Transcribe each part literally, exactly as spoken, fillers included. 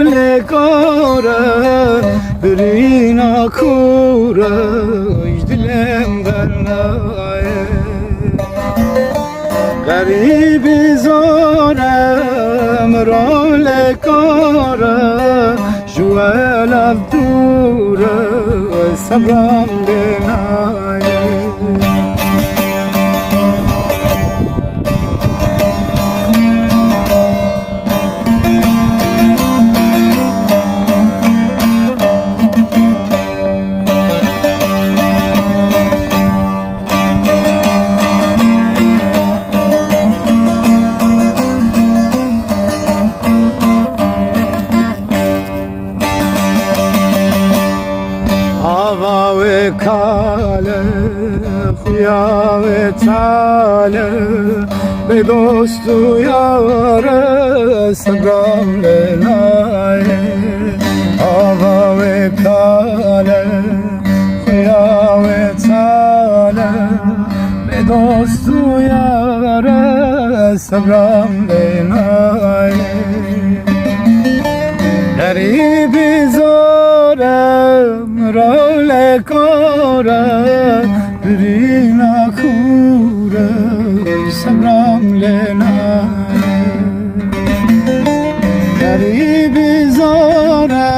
Lê kore, birîna kore, ji dilê min dernaye. Xerîbî zor e, miro lê kore, ji welat dûr e, sebra min lê nayê. Ava wê kal e, xuya wê tal e, bê dost û yar e, sebra min lê nayê. Ava wê kal e, xuya wê tal e, bê dost û yar e, sebra min lê nayê. Xerîbî zor e, miro lê kore, birîna kore, sebra min lê nayê. Xerîbî zor e,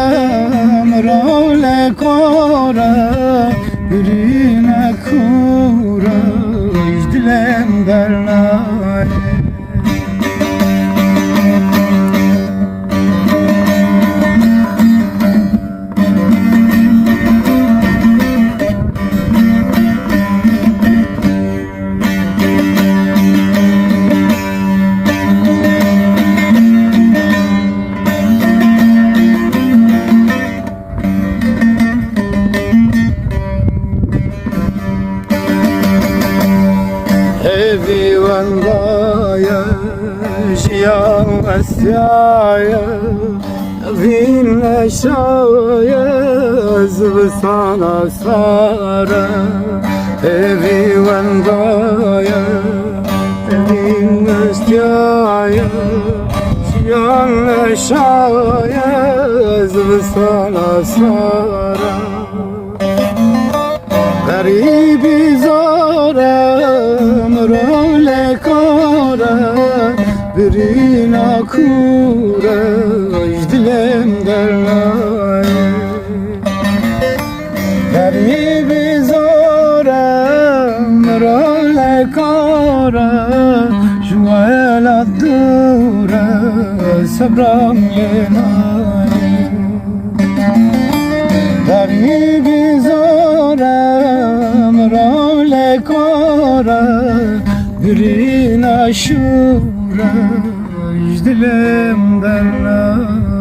miro lê kore, birîna kore, ji dilê min dernayê. Hêvî wenda ye, jiyan westiya ye, evîn neşa ye, zivistana sar e. Hêvî wenda ye, evîn westiya ye, jiyan neşa ye, zivistana sar e. Xerîbî zor e, miro lê kore, birîna kore, ji dilê min dernayê. Xerîbî zor e, miro lê kore, ji welat dûr e, sebra min lê nayê. Xerîbî zor e, miro lê kore, birîna şûr e, ji dilê min dernayê.